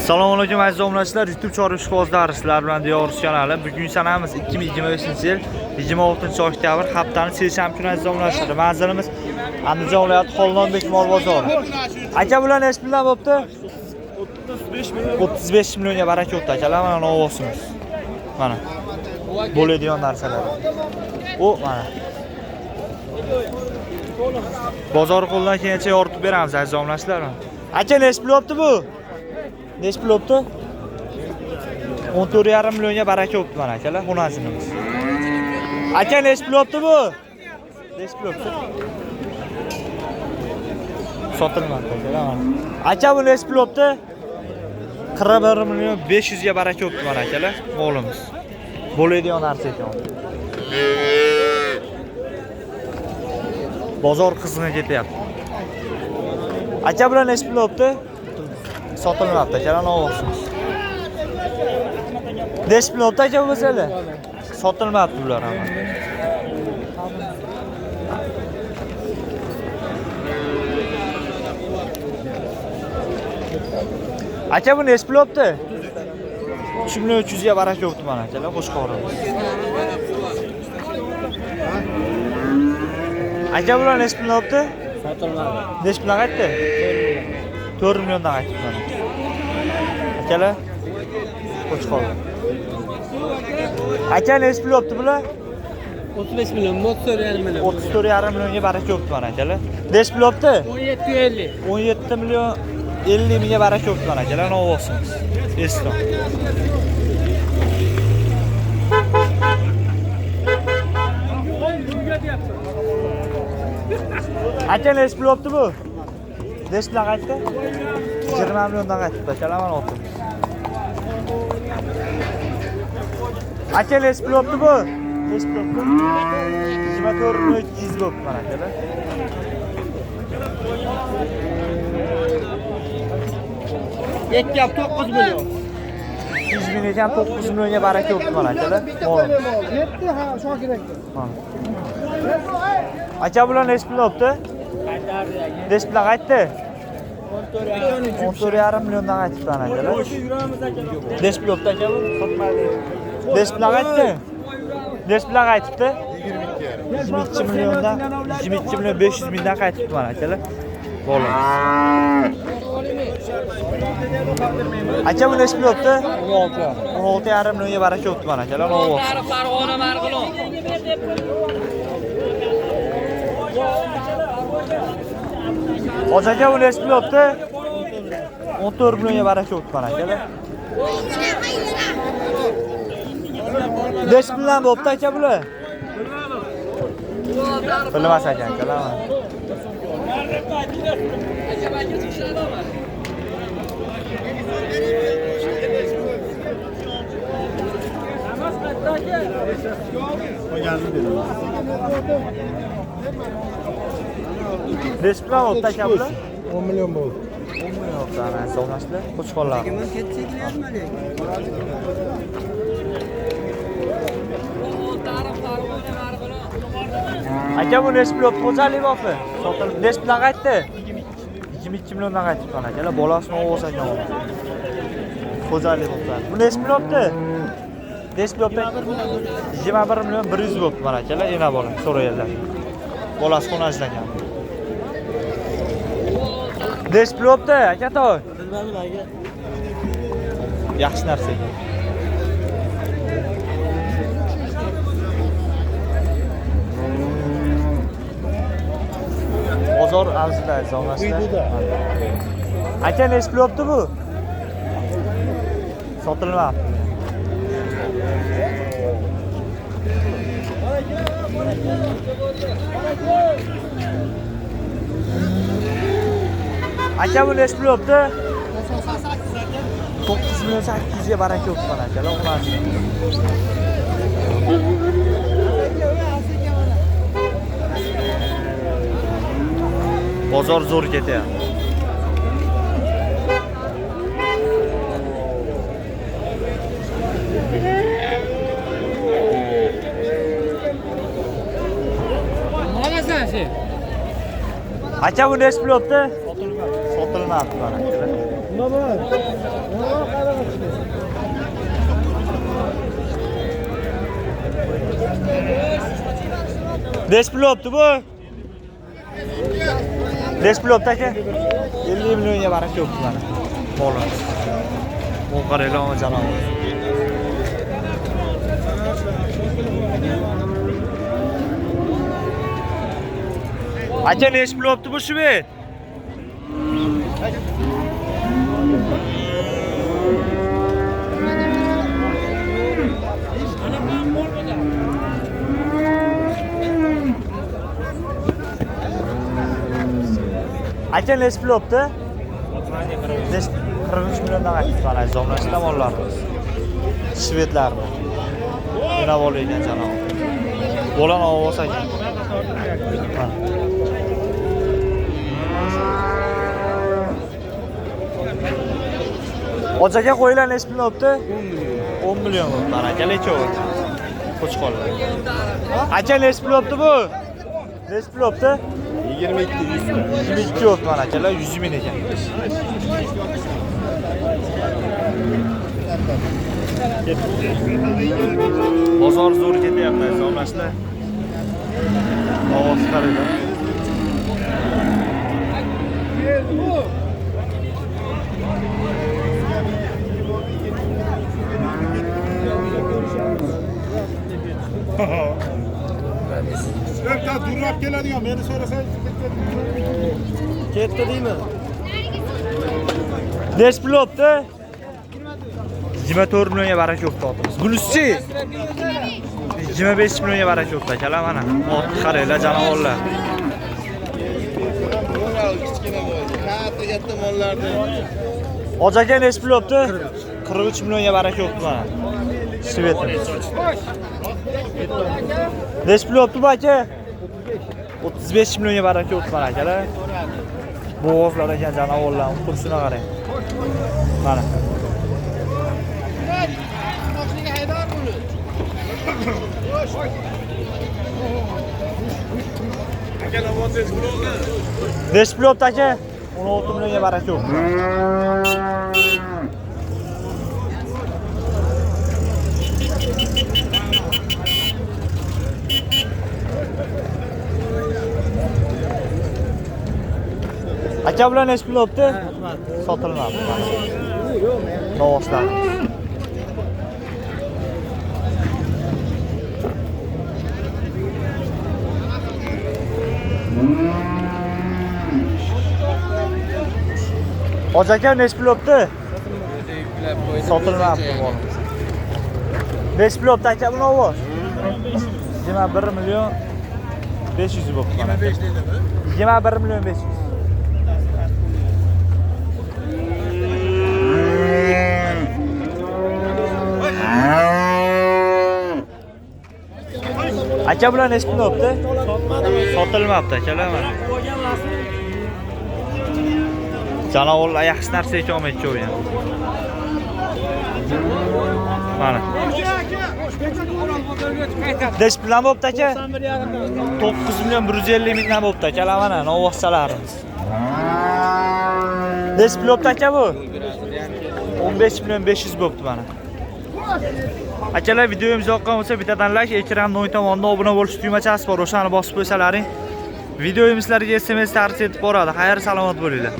Assalomu alaykum aziz obunachilar, YouTube chorva ishqibozlari, sizlar bilan Diyor kanali. Bugun sanamiz 2025-yil 26-oktyabr, haftaning seshanba kuni aziz obunachilar. Manzilimiz Andijon viloyati Xolnonbek mol bozori. Aka, bular nechi puldan bo'pti? 35 million. 35 millionga baraka o'tdi akalar, mana novvosimiz. Mana. Bo'ladigan narsalar. U mana. Bozor qo'ldan kelgancha yoritib beramiz aziz obunachilar. Aka, nechi pul bo'pti bu? Nechi pul bo'pti? 14,5 millionga baraka bo'pti mana akalar, xonasimiz. Aka, nechi pul bo'pti bu? Nechi pul bo'pti? Sotilmadi akalar mana. Aka, bu nechi pul bo'pti? 41 million 500 ga baraka bo'pti mana akalar, molimiz. Bo'ladigan narsa ekan. Bozor qizg'in ketyapti. Aka, bular nechi pul bo'pti? Sotilmabdi akalar, novvosimiz. Nechi pul bo'pti aka bu bo'lsalar? Sotilmabdi bular ham. Aka, bu nechi pul bo'pti? 3 million 300 ga baraka bo'pti mana akalar, qo'chqorimiz. Aka, bular nechi pul bo'pti? Sotilmadi. Nechi puldan qaytdi? 4 milliondan qaytdi mana. Akalar, qo'chqorlar. Aka, nechi pul bo'pti bular? 35 million, 34,5 million. 34,5 millionga baraka bo'pti mana akalar. Nechi pul bo'pti? 17,50. 17 million 50 mingga baraka bo'pti mana akalar, novvosimiz. Eston. Aka, nechi pul bo'pti bu? Nechi puldan qaytdi? 20 milliondan qaytdi akalar, mana otimiz. Aka, nechi pul bo'pti bu? Nechi pul bo'pti? 24 million 200 bo'pti mana akalar. Ikki 9 million. 100 ming ekan, 9 millionga baraka bo'pti mana akalar. Molimiz. Yetti ha, Shokir aka. Mana. Aka, bular nechi pul bo'pti? Nechi puldan qaytdi? 14,5 milliondan qaytibdi ana akalar. Nechi pul bo'pti aka bu? Nechi puldan qaytdi? Nechi puldan qaytibdi? 22 milliondan, 22 million 500 mingdan qaytibdi mana akalar. Bolamiz. Aka, bu nechi pul bo'pti? 16. 16,5 millionga baraka bo'pti mana akalar, novvos. Farg'ona Marg'ilon. Hoji aka, bu nechi pul bo'pti? 14 millionga baraka bo'pti mana akalar. Nechi puldan bo'pti aka bular? Bilmas ekan akalar. Nechi puldan bo'pti aka bular? 10 million bo'ldi. 10 million bo'pti ana hisoblasizlar. Qo'chqorlar. Aka, bu nechi pul bo'pti? Xo'jalik bopi. Sotilib nechi puldan qaytdi? 22 milliondan qaytibdi mana akalar. Bolasini ovoz ekan. Xo'jalik bo'pti. Bu nechi pul bo'pti? Nechi pul bo'pti? 21 million 100 bo'pti mana akalar, ena bola so'raganlar. Bolasi xonasida ekan. Nechi pul bo'pti aka toy? Bilmadim aka. Yaxshi narsa ekan. Bozor avjida aziz obunachilar. Aka, nechi pul bo'pti bu? Sotilmabdi. Aka, bu nechi pul bo'pti? 9 million 800 ga baraka bo'pti mana akalar, ularni. Bozor zo'r ketyapti. Olasan sen. Aka, bu nechi pul bo'pti? Sotilmabdi mana akalar. Nima bor? Nima qarab? Nechi pul bo'pti bu? Nechi pul bo'pti aka? 50 millionga baraka bo'pti mana. Molimiz. Bu qaranglar janob. Aka nechi pul bo'pti bu shvet? Aka nechi pul bo'pti? 43 milliondan aytdi mana azizlar mollarimiz. Shvedlarni. Yana bol ekan janob. Bolan ovoz ekan. Hoji aka qo'ylar nechi pul bo'pti? 10 million bo'ldi. Mana akalar ikkovi. Qo'chqorlar. Aka nechi pul bo'pti bu? Nechi pul bo'pti? 22 22 bo'ldi mana akalar 100 ming ekan. Bozor zo'r ketyapti, azizlar. Ovoz qaranglar. Sizlar durrab keladigan, meni so'rasangiz Ketdi deymi? Nechi pul bo'pti? 24 millionga baraka bo'pti otimiz. Bunisi-chi? 25 millionga baraka bo'pti akalar mana. Ot qaranglar janavorlar. Katta katta mollarni. Hoji aka nechi pul bo'pti? 43 millionga baraka bo'pti mana. Svetimiz. Nechi pul bo'pti bu aka? 35 millionga baraka bo'pti mana akalar. Bo'g'ozlar ekan janavorlar, qursini qarang. Mana. Nechi pul bo'pti aka? 16 millionga baraka bo'pti. Aka bilan nechi pul bo'pti? Sotilmabdi. Novvoslar. Hoji aka nechi pul bo'pti? Sotilmabdi molimiz. Nechi pul bo'pti aka bu novvos? 21 million 500 bo'pti. 25 dedimi? 21 million 500. Aka bilan nechi pul bo'pti? Sotilmabdi akalar mana. Janavorlar yaxshi narsa ekan ikkovi ham. Mana. Nechi puldan bo'pti aka? 9 million 150 mingdan bo'pti akalar mana novvoschalarimiz. Nechi pul bo'pti aka bu? 15 million 500 bo'pti mana. Akalar videomiz yoqqan bo'lsa bittadan like, ekranning o'ng tomonida obuna bo'lish tugmachasi bor, o'shani bosib qo'ysalaring videomiz sizlarga SMS tarzida yetib boradi. Xayr, salomat bo'linglar.